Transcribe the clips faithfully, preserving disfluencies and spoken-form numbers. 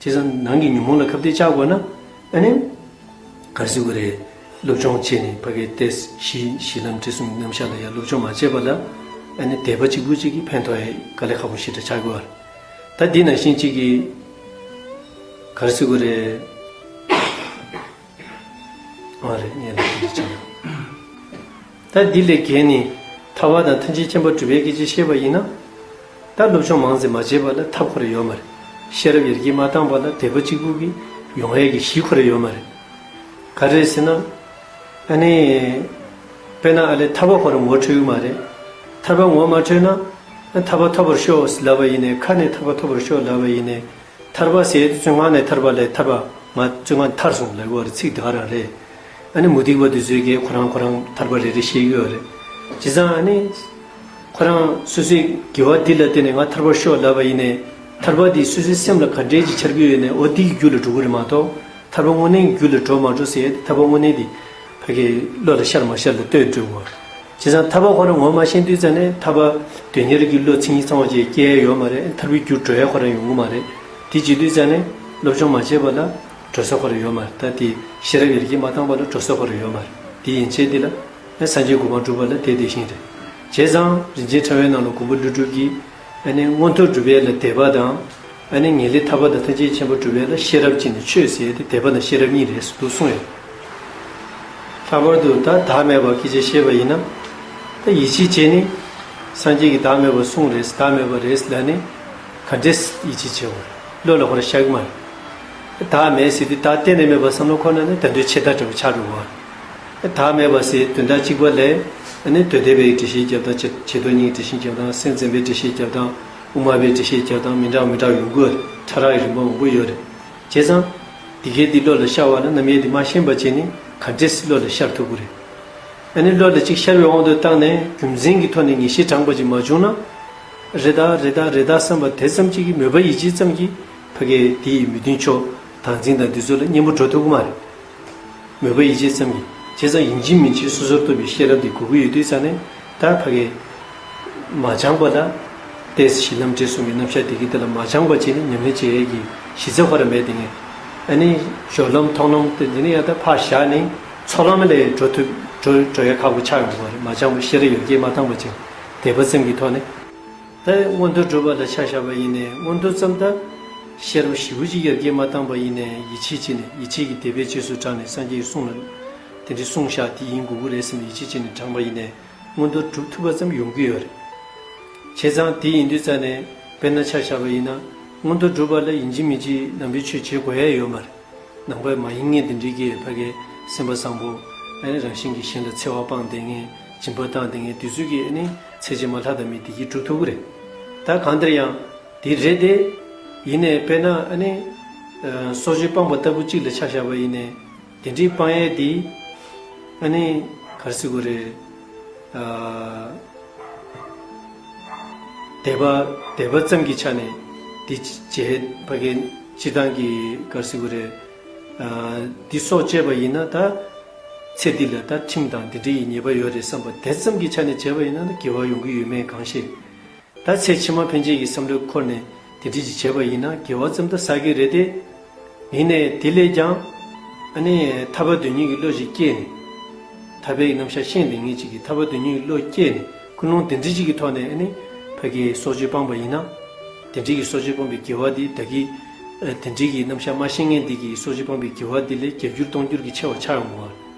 བྱས་ཙང་ནང་གི་ཉོན་མོངས་ལ་ཁ་གཏད་བཅག་དགོས་ན། ཨ་ནི། ག་རེ་ཟེར་དགོས་རེད། སློབ་སྦྱོང་བྱས་ནས་ཕ་གིའི་ཏོག་ཙམ་གཞི་གཞི་ལམ་འབྲས་གསུམ་རྣམ་གཞག་ལ་ཡང་སློབ་སྦྱོང་མ་བྱས་པ་ལ། ཨ་ནི་དད་པ་གཅིག་པུ་གཅིག་གིས་ཕན་ཐོགས་ཡས་དཀའ་ལས་ཁག་པོ་ཞེ་དྲག་ཆགས་ཀྱི་ཡོད་རེད། ད་འདི་ནང་བཞིན་གཅིག་གིས། ག་རེ་ཟེར་དགོས་རེད། ཨ་རེད། ངས་ལབ་ཀྱི་རེད་ཅེས། ད་འདི་ལས་བརྒལ་ནས་ཐར་པ་དང་ཐམས་ཅད་མཁྱེན་པ་སྒྲུབ་པའི་སྐད་ཆ་བཤད་པ་ཡིན་ན། ད་སློབ་སྦྱོང་མང་ཙམ་མ་བྱས་པ་ལ་ཐབས་ཁོ་རང་ཡོད་མ་རེད། ཤེས་རབ་ཡར་རྒྱས་མ་བཏང་བ་ལ་དད་པ་གཅིག་པུ་གིས་ཡོང་ཡས་ཀྱི་གཞི་ཁོ་རང་ཡོད་མ་རེད། ག་རེ་ཟེར་ན། ཨ་ནི། དཔེར་ན་ཨ་ལས་ཐར་པ་ཁོ་རང་ངོ་འཕྲོད་ཀྱི་མ་རེད། ཐར་པ་ངོ་མ་འཕྲོད་ན། ཐར་པ་ཐོབ་པར་ཤོག་ལབ་པ་ཡིན་ནའི་ཁ་ནས་ཐར་པ་ཐོབ་པར་ཤོག་ལབ་པ་ཡིན་ནའི། ཐར་པ་ཟེར་དུས་བཙོན་ཁང་ནས་ཐར་པ་ལས་ཐར་པ། ང་བཙོན་ཁང་ཐར་སོང་ལབ་དགོས་རེད། ཚིག་དེ་ག་རང་རེད། ཨ་ནི་མུ་སྟེགས་པ་དེ་ཚོས་ཀྱིས་ཁོ་རང་ཁོ་རང་ཐར་པ་རེ་རེ་བཤད་ཀྱི་ཡོད་རེད། བྱས་ཙང་ཨ་ནི། ཁོ་རང་སོ་སོའི་དགེ་བ་འདི་ལ་བརྟེན་ནས་ང་ཐར་པར་ཤོག་ལབ་པ་ཡིན་ནའི། ཐར་པ་འདི་སོ་སོའི་སེམས་ལ་ག་འདྲས་ཀྱི་འཆར་གྱི་ཡོད་ནའི་འོ་འདི་གི་རྒྱུ་ལ་འགྲོ་གི་རེད་མ་གཏོགས། ཐར་པ་དངོས་གནས་ཀྱི་རྒྱུ་ལ་འགྲོ་མ་འགྲོ་ཟེར་ཡས་དེ་ཐར་པ་དངོས་གནས་འདི་ཕ་གིའི་བློ་ལ་ཤར་མ་ཤར་ལ་ལྟོས་འགྲོ་དགོས། བྱས་ཙང་ཐར་པ་ཁོ་རང་ངོ་མ་ཤེས་དུས་ཙ་ནས་ཐར་པ་དོན་གཉེར་གྱི་བློ་མཚན་ཉིད་ཚང་བ་ཅིག་སྐྱེ་ཡས་ཡོད་མ་རེད། ཐར་པའི་རྒྱུར་འགྲོ་ཡས་ཁོ་རང་ཡོང་གི་མ་རེད། དེ་བྱེད་དུས་ཙ་ནས་སློབ་སྦྱོང་མ་བྱས་པ་ལ་འགྲོ་ས་ཁོ་རང་ཡོད་མ་རེད། ད་དེ་ཤེས་རབ་ཡར་རྒྱས་མ་བཏང་བ་ལ་འགྲོ་ས་ཁོ་རང་ཡོད་མ་རེད། དེ་ཡན་ཆད་འདི་ལ་ནི་སངས་རྒྱས་གོ་འཕང་སྒྲུབ་པ་ལ་དེ་དེ་བཞིན་རེད། བྱས་ཙང་རིན་ཆེན་ཕྲེང་བའི་ནང་ལ་མགོན་པོ་ཀླུ་སྒྲུབ་ཀྱིས། ཨ་ནི་མངོན་མཐོ་སྒྲུབ་པའི་ལ་དད་པ་དང་། ཨ་ནི་ངེས་ལེགས་ཐར་པ་དང་ཐམས་ཅད་མཁྱེན་པ་སྒྲུབ་པའི་ལ་ཤེས་རབ་ཅིག་ནི་ཆོས་ཟེར་ཏེ་དད་པ་དང་ཤེས་རབ་གཉིས་རེད་ཟེར་འདུག་གསུངས་ཡོད། ལྷག་པར་དུ་ད་བདག་མེད་པ་སྐད་ཆ་བཤད་པ་ཡིན་ན། ད་ཡིད་ཆེས་བྱས་ནས། སངས་རྒྱས་ཀྱིས་བདག་མེད་པ་གསུངས་རེད། བདག་མེད་པ་རེད་ལབ་ནས། ག་འདྲས་ཡིད་ཆེས་བྱེད་དགོས་རེད། བློ་ལ་ཁོ་རང་ཤར་གི་མ་རེད། བདག་མེད་ཟེར་དུས་བདག་གཏན་ནས་མེད་པ་བསམ་བློ་འཁོར་ན་ནི་ད་དུང་ཆད་ལྟ་འདྲ་པོ་ཆགས་འགྲོ་གི་རེད། བདག་མེད་པ་ཟེར་དོན་དག་གཅིག་པ་ལས། ཨ་ནི་དོན་ལྡན་པའི་འགྲེལ་བཤད་རྒྱབ་དང་བྱེ་བྱེ་ཐོ་གཉིས་ཀྱི་འགྲེལ་བཤད་རྒྱབ་དང་སེམས་ཙམ་པའི་འགྲེལ་བཤད་རྒྱབ་དང་དབུ་མ་པའི་འགྲེལ་བཤད་རྒྱབ་དང་མི་འདྲ་མི་འདྲ་ཡོང་གི་ཡོད་རེད། ཕྲ་རགས་ཀྱི་རིམ་པ་མང་པོ་ཡོད་རེད། བྱས་ཙང་། འདི་གའི་འདི་བློ་ལ་ཤར་བ་ན་རྣམ་དབྱེ་འདི་མ་ཤེས་པ་བྱས་ནས་ག་འདྲས་སེ་བློ་ལ་ཤར་ཐུབ་ཀྱི་རེད། ཨ་ནི་བློ་ལ་གཅིག་ཤར་བའི་དབང་དུ་བཏང་ནས་རྒྱུ་མཚན་གྱི་ཐོག་ནས་ངེས་ཤེས་དྲངས་པ་ཅིག་མ་བྱུང་ན། རེད་ད་རེད་ད་རེད་ད་བསམ་པ་དེ་ཙམ་གཅིག་གིས་མོས་པ་ཡིད་ཆེས་ཙམ་གྱིས་ཕ་གིའི་དེ་ཡི་མི་མཐུན་ཕྱོགས་བདག་འཛིན་དང་འདི་ཚོ་ལ་གཉེན་པོ་འགྲོ་ཐུབ་ཀྱི་མ་རེད། མོས་པ་ཡིད་ཆེས་ཙམ་གྱིས། བྱས་ཙང་ཡིན་གཅིག་མིན་གཅིག་སོ་སོར་རྟོག་པའི་ཤེས་རབ་དེ་དགོས་ཀྱི་ཡོད་དུས་ཙ་ནས་ད་ཕ་གི། མ་སྦྱངས་པ་ལ། ཏོག་ཙམ་གཞི་ལམ་འབྲས་གསུམ་གྱི་རྣམ་གཞག་དེ་གི་དེ་ལ་མ་སྦྱངས་པ་བྱས་ནས་ཉམས་ལེན་བྱེད་ཡས་ཀྱི་གཞི་རྩ་ཁོ་རང་མེད་དེ་ངས། ཨ་ནི། སྦྱོར་ལམ་མཐོང་ལམ་དེ་འདི་ནས་ཡང་ད་ཕར་བཞག་ནས་ཚོགས་ལམ་ལ་འགྲོ་ཐུབ་འགྲོ་འགྲོ་ཡས་ཁག་པོ་ཆགས་ཡོང་གི་རེད། མ་སྦྱངས་པ་ཤེས་རབ་ཡར་རྒྱས་མ་བཏང་པ་བྱས། དད་པ་ཙམ་གྱི་ཐོག་ནས། ད་མངོན་མཐོ་སྒྲུབ་པ་ལ་ཆ་བཞག་པ་ཡིན་ནའི་མངོན་མཐོ་ཙམ་ད། ཤེས་རབ་ཞེ་པོ་ཅིག་ཡར་རྒྱས་མ་བཏང་པ་ཡིན་ནའི་ཡིད་ཆེས་བྱས་ནས་ཡིད་ཆེས་ཀྱི་དད་པའི་རྗེས་སུ་འབྲངས་ནས་སངས་རྒྱས་ཀྱི་གསུང་ལ། དེ་འདྲའི་གསུང་བཞག་དེ་ཡིན་དགོས་ཀྱི་རེད་བསམ་ནས་ཡིད་ཆེས་བྱས་ནས་དྲངས་པ་ཡིན་ནའི་མངོན་མཐོ་སྒྲུབ་ཐུབ་པ་ཙམ་ཡོང་གི་ཡོད་རེད། བྱས་ཙང་དེ་ཡིན་དུས་ཙ་ནས་དཔེར་ན་ཆ་བཞག་པ་ཡིན་ན་མངོན་མཐོ་སྒྲུབ་པ་ལ་ཡིན་གཅིག་མིན་གཅིག་ནང་པའི་ཆོས་བྱེད་དགོས་ཡ་ཡོད་མ་རེད། ནང་པ་མ་ཡིན་མཁན་དེ་འདྲའི་གི་ཕ་གི་སེམས་པ་བཟང་པོ། ཨ་ནི་རང་བཞིན་གྱིས་གཞན་ལ་འཚེ་བ་སྤངས་བསྡད་མཁན་སྦྱིན་པ་བཏང་བསྡད་མཁན་དེ་ཚོས་ཀྱིས་ཨ་ནི་ཚེ་ཕྱི་མ་ལྷ་དང་མི་བདེ་སྐྱིད་སྒྲུབ་ཐུབ་ཀྱི་རེད། ད་གང་ལྟར་ཡང་དེ་རེད་དེ། ཡིན་ནའི་དཔེར་ན་ཨ་ནི། ཨ། སྲོག་གཅོད་སྤངས་པ་ལྟ་བུ་གཅིག་ལ་ཆ་བཞག་པ་ཡིན་ནའི། དེ་འདྲའི་སྤང་ཡས་དེ། ཨ་ནི། ག་རེ་ཟེར་དགོས་རེད། ཨ། དད་པ་དད་པ་ཙམ་གྱི་ཆ་ནས་དེ་བྱས་ཕ་གི་སྤྱིར་བཏང་གི་ག་རེ་ཟེར་དགོས་རེད། ཨ། དེ་སྲོག་བཅད་པ་ཡིན་ན་ད། ཚེ་འདི་ལ་ད་ཁྲིམས་དང་དེ་འདྲ་ཡི་ཉེས་པ་ཡོད་རེད་བསམ་པ་དེ་ཙམ་གྱི་ཆ་ནས་བྱས་པ་ཡིན་ན་ད་དགེ་བ་ཡོང་གི་ཡོད་མེད་གང་ཤེས། ད་ཚེ་ཕྱི་མ་ཕན་ཆད་ཀྱི་བསམ་བློ་འཁོར་ནས་དེ་འདྲ་ཅིག་བྱས་པ་ཡིན་ན་དགེ་བ་ཙམ་ད་བསགས་ཀྱི་རེད་དེ། ཡིན་ནའི་དེ་ལས་ཀྱང་། ཨ་ནི་ཐར་པ་དོན་གཉེར་གྱི་བློ་ཞིག་སྐྱེས་ནས། ཐར་པའི་རྣམ་གཞག་ཤེས་ལེགས་ངེས་ཅིག་གིས་ཐར་པ་དོན་གཉེར་གྱི་བློ་སྐྱེས་ནས་ཀུན་སློང་དེ་འདྲ་ཅིག་གི་ཐོག་ནས་ཨ་ནི་ཕ་གིའི་སྲོག་གཅོད་སྤངས་པ་ཡིན་ན། དེ་འདྲ་གི་སྲོག་གཅོད་སྤངས་པའི་དགེ་བ་དེ་ད་གི། ཨ། དེ་འདྲ་གི་རྣམ་གཞག་མ་ཤེས་མཁན་དེ་གིས་སྲོག་གཅོད་སྤངས་པའི་དགེ་བ་དེ་ལས་བརྒྱ་འགྱུར་སྟོང་འགྱུར་གྱི་ཆེ་བ་ཆགས་ཡོང་གི་རེད།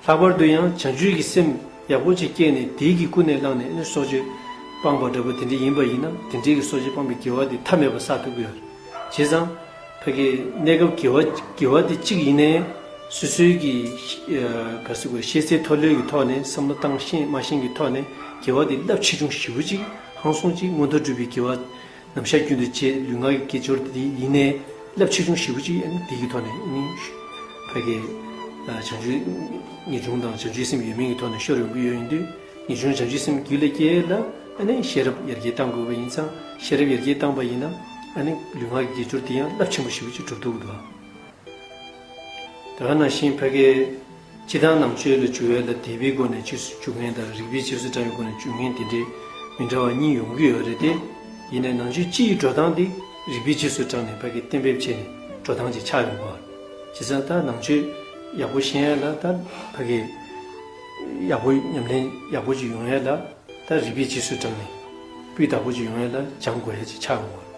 ལྷག་པར་དུ་ཡང་བྱང་ཆུབ་ཀྱི་སེམས་ཡག་པོ་ཅིག་སྐྱེས་ནས་དེའི་གི་ཀུན་ནས་བསླངས་ནས་ཨ་ནི་སྲོག་གཅོད་སྤངས་པ་འདྲ་པོ་དེ་འདྲ་ཡིན་པ་ཡིན་ན་དེ་འདྲའི་གི་སྲོག་གཅོད་སྤངས་པའི་དགེ་བ་དེ་མཐའ་མེད་པ་བསགས་ཐུབ་ཀྱི་ཡོད་རེད། བྱས་ཙང་། ཕ་གི་གནས་སྐབས་དགེ་བ་དགེ་བ་དེ་གཅིག་ཡིན་ནའི། སོ་སོའི་གི། ཨ། ག་རེ་ཟེར་དགོས། ཤེས་ཚད་མཐོ་ལོས་ཀྱི་ཐོག་ནས་བསམ་བློ་བཏང་ཤེས་མ་ཤེས་ཀྱི་ཐོག་ནས་དགེ་བ་དེ་རླབས་ཆེ་ཆུང་ཞེ་པོ་ཅིག་ཧང་སང་ཅིག་མངོན་མཐོ་སྒྲུབ་པའི་དགེ་བ། རྣམ་གཞག་རྒྱུན་དུ་བྱེད་ལུས་ངག་གི་དགེ་སྦྱོར་དེ་ཡིན་ནའི་རླབས་ཆེ་ཆུང་ཞེ་པོ་ཅིག་ཨ་ནི་དེ་གི་ཐོག་ནས་ཨ་ནི་ཕ་གི། ཨ། བྱང་ཆུབ་ངེས་འབྱུང་དང་བྱང་ཆུབ་སེམས་ཡོད་མེད་ཀྱི་ཐོག་ནས་ཤོར་ཡོང་གི་ཡོད་ཡིན་དུས་ངེས་འབྱུང་བྱང་ཆུབ་སེམས་རྒྱུད་ལ་སྐྱེ་ལ་ཨ་ནི་ཤེས་རབ་ཡར་རྒྱས་བཏང་དགོས་པ་ཡིན་ཙང་ཤེས་རབ་ཡར་རྒྱས་བཏང་པ་ཡིན་ན་ཨ་ནི་ལུས་ངག་གི་དགེ་སྦྱོར་དེ་ཡང་རླབས་ཆེན་པོ་ཞེ་པོ་ཅིག་གྲུབ་ཐུབ་ཀྱི་འདུག། དེ་ག་ནང་བཞིན་ཕ་གི་སྤྱི་དང་ནང་ཆོས་ལ་འཇུག་ཡས་ལ་དད་པའི་སྒོ་ནས་རྗེས་སུ་འཇུག་མཁན་དང་རིགས་པའི་རྗེས་སུ་འབྲང་བའི་སྒོ་ནས་འཇུག་མཁན་དེ་འདྲའི་མི་འདྲ་བ་གཉིས་ཡོང་གི་ཡོད་རེད་དེ། ཡིན་ནའི་ནང་ཆོས་སྤྱི་ཡི་འགྲོ་སྟངས་དེ། རིགས་པའི་རྗེས་སུ་འབྲངས་ནས་ཕ་གི་གཏན་འབེབས་བྱས་ནས་འགྲོ་སྟངས་ཅིག་ཆགས་ཡོང་གི་ཡོད་རེད། བྱས་ཙང་ད་ནང་ཆོས་ཡག་པོ་ཤེས་ཡ་ལ་ད་ཕ་གི་ཡག་པོ་ཉམས་ལེན་ཡག་པོ་ཅིག་ཡོང་ཡ་ལ་ད་རིགས་པའི་རྗེས་སུ་འབྲངས་ནས་སྤུས་དག་པོ་ཅིག་ཡོང་ཡ་ལ་སྦྱང་དགོས་ཡ་ཅིག་ཆགས་ཡོང་གི་ཡོད་རེད།